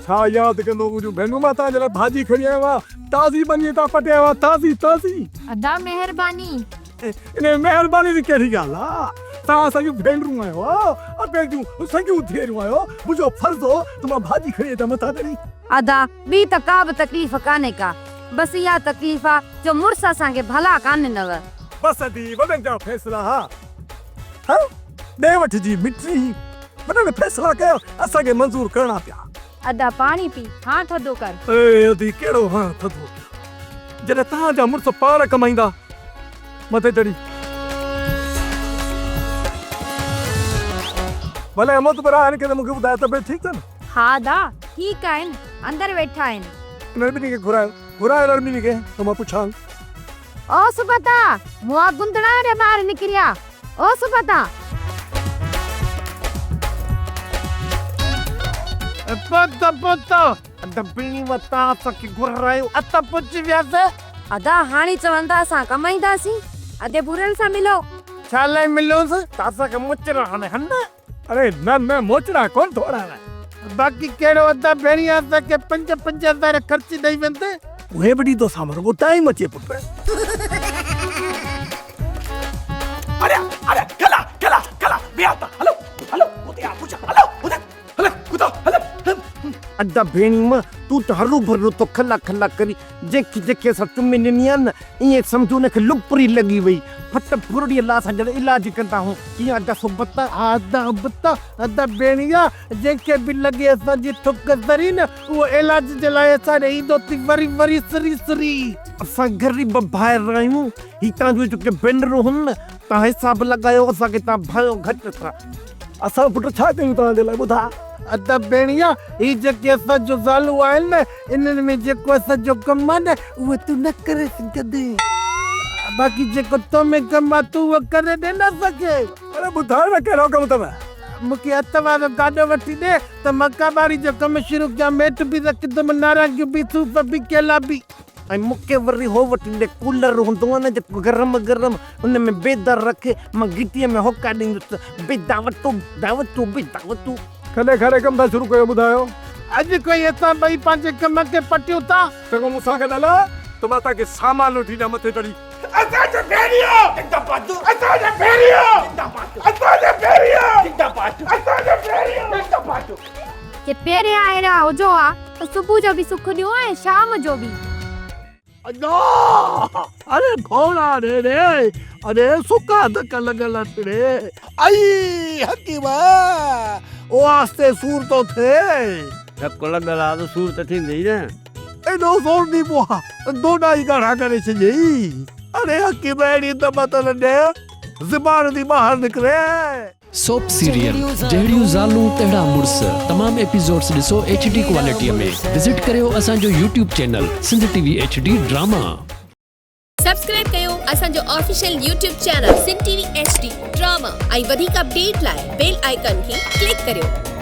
ڇا ياد ڪندو منهنجون ڀينرون مان توهان جي لاء ڀاڄي کڻي آيو آهيان تازي ٻنيء تان پٽي آيو آهيان تازي تازي. ادا مهرباني. ان ۾ مهرباني جي ڪهڙي ڳالهه آ توهان اسان جون ڀينرون آهيو ابي جون سڳيون ڌيئرون آهيو منهنجو فرض هو ته مان ڀاڄي کڻي اچان مٿان چڙهي. ادا ٻي ته ڪا به تڪليف ڪانهي ڪا بس اها تڪليف آ جو مڙس اسان کي ڀلا ڪانه ڏنو. بس ادي وڏن جا فيصلا ها ها ڏي وٺ جي مٺي وڏن فيصلا ڪيا اسان کي منظور ڪرڻا پيا. ادا پاڻي پي هان ٿڌو ڪر. اي ادي ڪهڙو هان ٿڌو ڪيان جڏهن توهان جا مڙس پاڻ ڪمائيندا مٿي چڙهي. ڀلي احمد پر آهن ڪٿي مون کي ٻڌاء طبيعت ٺيڪ اٿن؟ ها ادا ٺيڪ آهن اندر ويٺا آهن. انهن ٻنهي کي گهرايو گهرايو انهن ٻنهي کي ته مان پڇان. او سبتا مئا گندڻا ڏي ٻاهر نڪريا او سبتا. پوتو پوتو ادا ٻنهي وتان اسان کي گهرايو اسان پهچي وياسين. ادا هاڻي چون ٿا اسان ڪمائينداسين ادي ڀورل سان ملو. ڇا لاء ملونس ته اسان کي موچڙا هڻي هن. اڙي نه نه موچڙا ڪونه ٿو هڻايان. باقي ڪهڙو ادا ڀيڻي اسان کي پنج پنج هزار خرچ ڏئي ويندي. اهي به ڏيندوسانو رڳو ٽائيم اچي پٽ. اڙي اڙي کلا کلا کلا بيا ته هلو هلو اتي آ پڇا هلو اتي هل ڪتا هل. ادا ڀيڻي م تون ته هروڀرو ٿو کلا کلا ڪرين جنهن کي جيڪي اسان چمي ڏني آ نه ائين سمجهه ان کي لپري لڳي وئي. ڦٽ ڦرڙيء لاء اسان ڄڻ علاج ڪندا هون. ڪيئن ادا سبتا؟ ها ادا ابتا، ادا ڀيڻيا، جنهن کي به لڳي اسان جي ٿڪ ذري نه، اهو علاج جي لاء اسان ڏي ايندو ٿي وري وري سري سري. اسان غريب ڀائر آهيون، هي توهان جون جيڪي ڀينرون هن نه، توهان حساب لڳايو اسان کي توهان ڀانئيو گهٽ ٿا. اسان پٽ ڇا ڪيون توهان جي لاء ٻڌاء؟ ادا ڀيڻيا، هي جيڪي اسان جون زالون آهن نه، انهن ۾ جيڪو اسان جو ڪم آهي نه، اهو تون نه ڪري سگهندين. باقي جيڪو تو ۾ ڪم آهي، تون اهو ڪري ڏي نه اسان کي. اڙي ٻڌاء نه ڪهڙو ڪم اٿم؟ مون کي هٿ وارو گاڏو وٺي ڏي ته مان ڪٻاڙي جو ڪم شروع ڪيان، ميٽ به رکندم، نارنگيون به، صوف به، ڪيلا به. ۽ مون کي وري هو وٺي ڏي ڪولر هوندو آهي نه جيڪو گرم گرم ان ۾ بيدا رکي مان گهٽيء ۾ هوڪا ڏيندس بيدا وٺو بيدا وٺو بيدا وٺو. ڪڏهن ڪهڙي ڪم ٿا شروع ڪيو ٻڌايو. اڄ کان ئي اسان ٻئي پنهنجي ڪم کي پٽيون ٿا. چڱو مون سان گڏ هل ته مان توهان کي سامان وٺي ڏيان مٿي چڙهي. اسان جو ڀيريو زنده باد اسان جو ڀيريو زنده باد اسان جو ڀيريو زنده باد اسان جو ڀيريو زنده باد. جي پهريان اهڙا هجو ها ته صبح جو به سک ڏيون ۽ شام جو به. ادا! اري گهوڙا ڙي ڙي، اري سڪا ڌڪ لڳل اٿ ڙي. ائي حڪيم! او آهستي سور ٿو ٿئي. ڌڪ لڳل آ ته سور ته ٿيندئي نه. ايڏو زور ڏبو آ، دوڏا ئي ڳاڙها ڪري ڇڏيئي. اري حڪيم اهڙي دم ته نه ڏي، زبان ٿي ٻاهر نڪري. سوپ سيريل جهڙيون زالون تهڙا مڙس تمام ايپيسوڊس ڏسو ايڇ ڊي ڪوالٽي ۾ وزٽ ڪريو اسان جو YouTube channel Sindh T V H D drama. Subscribe ڪيو اسان جو official YouTube channel Sindh T V H D drama ۽ وڌيڪ اپڊيٽ لاء بيل آئيڪان کي ڪلڪ ڪريو.